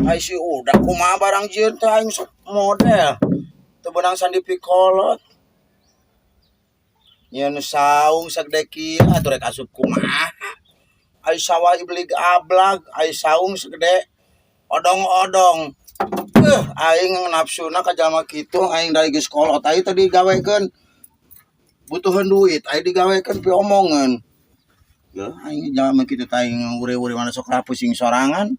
Ai si udah kumaha barang jieun teh, aing sok model. Teu beunang sandi pikolot. Nyeun saung sagede kieu atuh rek asup kumaha? Ai sawah iblig ablag, ai saung segede odong-odong. Aing nafsuna ka jalma kitu, aing dari geus kolot aing tadi digawekeun. Butuheun duit, aing digawekeun piomongeun. Ya, aing jalma kitu teh aing ure-ure mana sok pusing sorangan.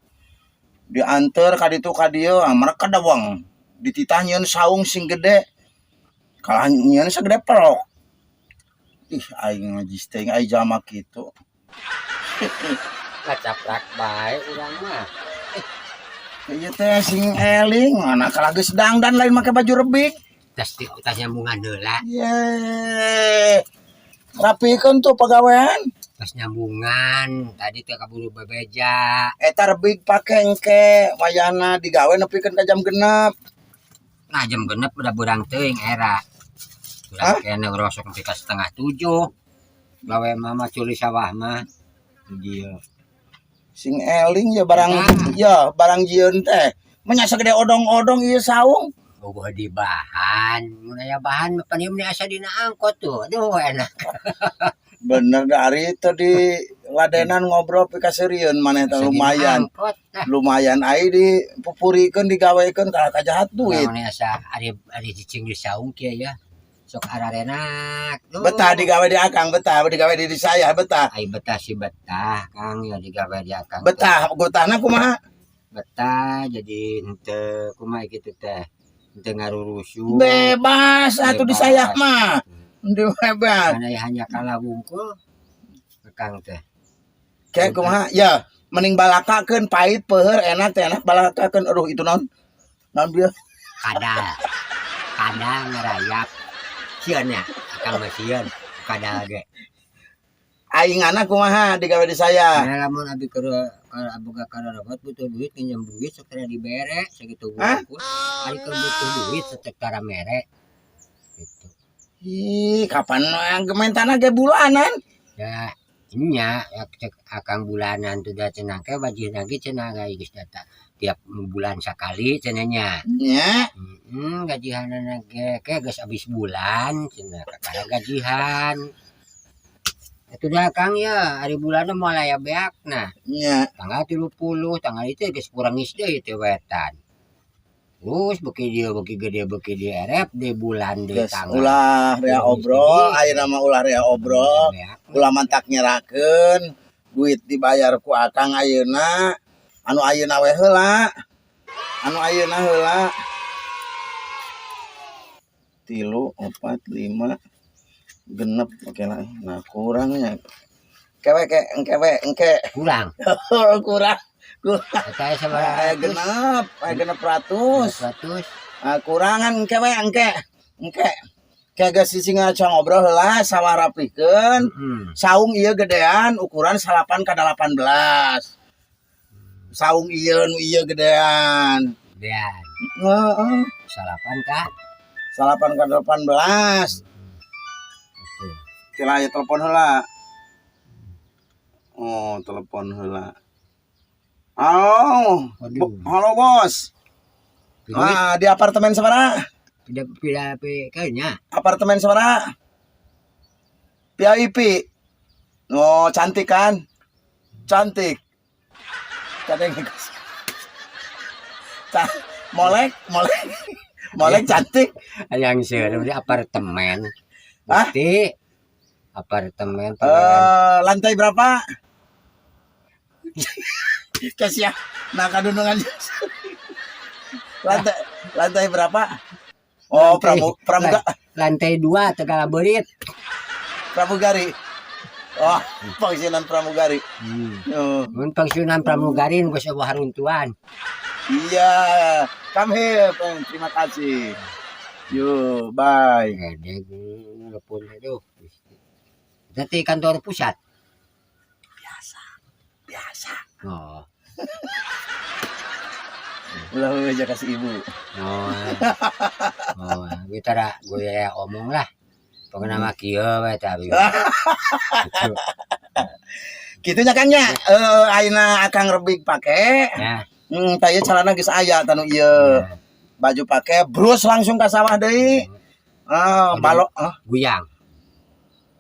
Dianter ka ditu ka dieu, ah, mereka dawang. Dititah nyieun saung sing gede. Kalah nyieun sagede pelok. Ih, aing ngajis teh aing jalma kitu. Kacaprak bae urang mah. Ieu teh sing eling, mana kalah geus dangdan lain make baju rebik. Tas tas nyambungan heula. Ye. Rapikeun tuh pagawean. Tas nyambungan tadi teh kaburu bebeja. Eta rebik pake engke wayana digawe nepikeun ka jam 6. Nah, jam 6 udah burang teuing era. Hah? Urang kene rosok nepi ka 6.30. Gawe mama culi sawah mah. Dieu. Sing eling ya barang. Nah. Ya barang jieun teh. Menya sagede odong-odong ieu saung. Bogoh di bahan, mun aya bahan mah pan ieu asa dina angkot tuh. Aduh, enak. Bener dari itu di ladenan ngobrol pikaseurieun maneh teh Asa dina lumayan. angkot. Nah, Lumayan ai dipupurikeun digawekeun kalah kajahat duit. Naon asa ari ari cicing di saung kieu ya. Sok ararenak. Duh. Betah digawe di akang, betah digawe di saya, betah. Ai betah sih betah, Kang, ya digawe di akang. Betah, betahna kumaha? Betah jadi henteu kumaha kitu teh. Henteu ngarurusu. Bebas atuh di Bebas. saya mah. Di bebas. Mana ya hanya kalah wungkul. Kang teh. Kayak kumaha? Ya, mending balakakeun pahit peuheur enak teh enak balakakeun. Aduh, itu naon? Naon dia? Kadal. Kadal ngerayap. Sieun ya, akang mah sieun. Kadal ge. Aingana kumaha digawe di saya? Nah, lamun abi keur keur aboga kararabot butuh duit, nginjem duit sok tara dibere sakitu Hah? Wungkul. Ari keur butuh duit sok tara mere. Gitu. Ih, kapan yang gementana ge bulanan? Ya, nya ya cek akang bulanan tuh da cenah ke wajib lagi cenah geus data tiap bulan sakali cenah nya. Nya, Gajihanana ge ke geus abis bulan cenah kakara gajihan. Itu dah Kang ya, hari bulanna moal aya beakna. Nya. Tanggal 30, tanggal itu geus kurangis deui teh wetan. Terus beuki dieu beuki gede beuki di erep di bulan di Geus tanggal. Ulah rea obrol, ayeuna mah ulah rea obrol. Beak. Ulah mantak nyerakeun, duit dibayar ku akang ayeuna. Anu ayeuna we heula. Anu ayeuna heula. Tilu, opat, lima, 6, oke lah. Nah, kurangnya. Kewe ke, engke we, engke. Kurang. Kurang. Kurang. Eta aya sabaraha Aya ratus? 6, aya 600. 100. Ah, kurangan engke we, engke. Engke. Kayak geus sisi ngaca ngobrol heula sawah rapikeun. Saung ieu gedean ukuran 9 ka 18. Saung ieu nu ieu gedean. Gedean. Heeh. 9 ka 9 ka 18. Betul. Kira aya telepon heula. Oh, telepon heula. Halo. Waduh. Halo, Bos. Duit Ah, di apartemen sabaraha? Tidak tidak kayaknya. Apartemen sabaraha? VIP. Oh, cantik kan? Cantik. Kadang molek, molek. Molek cantik. Yang seueur di apartemen. Hah? Bukti apartemen. Eh, lantai berapa? Kasih ya. Nah, kadunungan. Lantai lantai berapa? Oh, pramuka Lantai 2 Tegala Beurit. Pramugari. Oh, pensiunan pramugari. Oh, Mun pensiunan pramugari geus eueuh haruntuan. Iya, come here, friend. Terima kasih. Yuk, bye. Gede telepon aduh. Nanti kantor pusat. Biasa, biasa. Oh. Ulah aja kasih ibu. Oh. Oh, kita ra gue ya omong lah. Pokoknya mah kieu we teh abi. Gitu. Gitu nya, Kang, nya. Eh, ayeuna akang rebik pake. Ya. Tah ieu calana geus aya tanu ieu. Nah, Baju pake brus langsung ka sawah deui. Ah, balok ah, Guyang.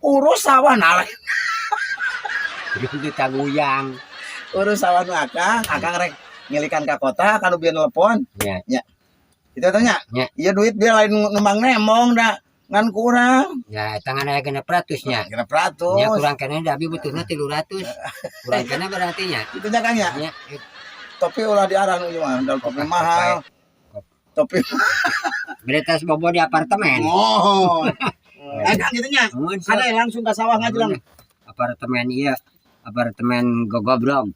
Urus sawah nah. Kita guyang. Urus sawah nu akang, akang rek ngilikan ka kota kanu bieu telepon. Ya. Itu tanya. Nya. Iya, duit dia lain numbang nemong da ngan kurang. Ya, tangan aya 600 nya. 600. Nya kurang keneh da abi butuhna 300. Kurang keneh berarti nya. Itu nya, Kang, ya. Nya. Topi ulah diarah nu ieu mah, dal topi mahal. Topi. Berarti bobo di apartemen. Oh. Eh, Kang, gitu nya. Mun Ada yang langsung ke sawah ngajelang. Apartemen iya. Apartemen gogobrog.